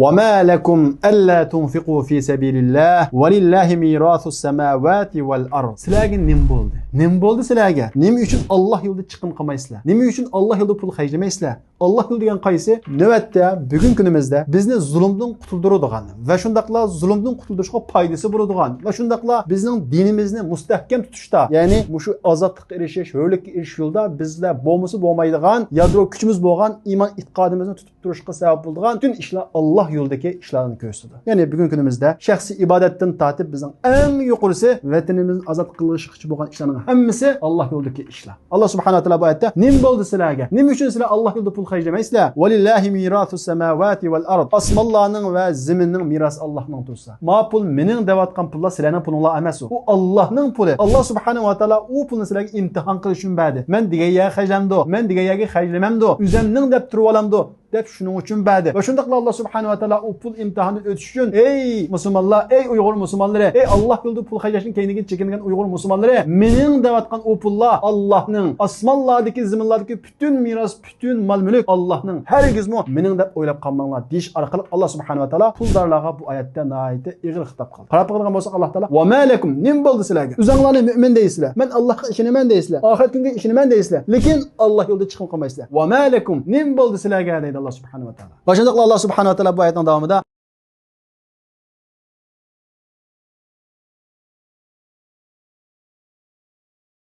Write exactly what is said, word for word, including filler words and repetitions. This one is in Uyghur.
وما لكم ألا تنفقوا في سبيل الله ولله ميراث السماوات والأرض. سىلەرگە نېمە بولدى؟ نېمە بولدى سىلەرگە؟ نېمە ئۈچۈن ئاللاھ يولىدا چىقىم قىلمايسىلەر؟ نېمە ئۈچۈن ئاللاھ يولىدا پۇل خەجلىمەيسىلەر؟ ئاللاھ يولى دېگەن قايسى؟ نۆۋەتتە بۈگۈنكى كۈنىمىزدە بىزنى زۇلۇمدىن قۇتۇلدۇرىدىغان ۋە شۇنداقلا زۇلۇمدىن قۇتۇلدۇرۇشقا پايدىسى بولىدىغان ۋە شۇنداقلا بىزنىڭ دىنىمىزنى مۇستەھكەم تۇتۇشتا، يەنى مۇشۇ ئازادلىققا ئېرىشىش، ھۆرلۈككە ئېرىشىش يولىدا بىزدە بولمىسا بولمايدىغان يادرو كۈچىمىز بولغان ئىمان ئېتىقادىمىزنى تۇتۇپ تۇرۇشقا سەۋەب بولىدىغان پۈتۈن ئىشلار ئاللاھ يولىدىكى ئىشلارنى كۆرسىتىدۇ. يەنى بۈگۈنكى كۈنىمىزدە شەخسىي ئىبادەتتىن تارتىپ بىزنىڭ ئەڭ يۇقىرىسى ۋەتىنىمىزنى ئازاد قىلىشقىچە بولغان ئىشلارنىڭ ھەممىسى ئاللاھ يولىدىكى ئىشلار. ئاللاھ سۇبھانەھۇ ۋە تائالا بۇ ئايەتتە، نېمە بولدى سىلەرگە؟ نېمە ئۈچۈن سىلەر ئاللاھ يولىدا پۇل خەجلىمەيسىلەر؟ ولله ميراث السماوات والأرض. ئاسمانلارنىڭ ۋە زېمىننىڭ مىراسى ئاللاھنىڭ تۇرسا. ما پۇل مېنىڭ دەۋاتقان پۇللار سىلەرنىڭ پۇلۇڭلار ئەمەس ئۇ. ئۇ ئاللاھنىڭ پۇلى. ئاللاھ سۇبھانەھۇ ۋە تائالا ئۇ پۇلنى سىلەرگە ئىمتىھان قىلىش ئۈچۈن بەردى. مەن دېگەن يەرگە خەجلەمدۇ، مەن دېگەن يەرگە خەجلىمەمدۇ، ئۆزەمنىڭ دەپ تۇرۇۋالامدۇ دەپ شۇنىڭ ئۈچۈن بەردى. ۋە شۇنداقلا ئاللاھ سۇبھانەھۇ ۋە تائالا ئۇ پۇل ئىمتىھانىدىن ئۆتۈش ئۈچۈن، ئەي مۇسۇلمانلار، ئەي ئۇيغۇر مۇسۇلمانلىرى، ئەي ئاللاھ يولىدا پۇل خەجلەشتىن كەينىگە چېكىنگەن ئۇيغۇر مۇسۇلمانلىرى، مېنىڭ دەۋاتقان ئۇ پۇللار ئاللاھنىڭ، ئاسمانلاردىكى، زېمىنلاردىكى پۈتۈن مىراس، پۈتۈن مال-مۈلۈك ئاللاھنىڭ، ھەرگىزمۇ مېنىڭ دەپ ئويلاپ قالماڭلار دېيىش ئارقىلىق ئاللاھ سۇبھانەھۇ ۋە تائالا پۇلدارلارغا بۇ ئايەتتە ناھايىتى ئېغىر خىتاب قىلدى. قاراپ باقىدىغان بولساق، ئاللاھ تائالا، ۋە مە لەكۇم، نېمە بولدى سىلەرگە؟ ئۆزۈڭلارنى مۆمىن دەيسىلەر، مەن ئاللاھقا ئىشىنىمەن دەيسىلەر، ئاخىرەت كۈنگە ئىشىنىمەن دەيسىلەر، لېكىن ئاللاھ يولىدا چىقىم قىلمايسىلەر. ۋە مە لەكۇم، نېمە بولدى سىلەرگە دەيدۇ ئاللاھ سۇبھانەھۇ ۋە تائالا. ۋە شۇنداقلا ئاللاھ سۇبھانەھۇ ۋە تائالا بۇ ئايەتنىڭ داۋامىدا،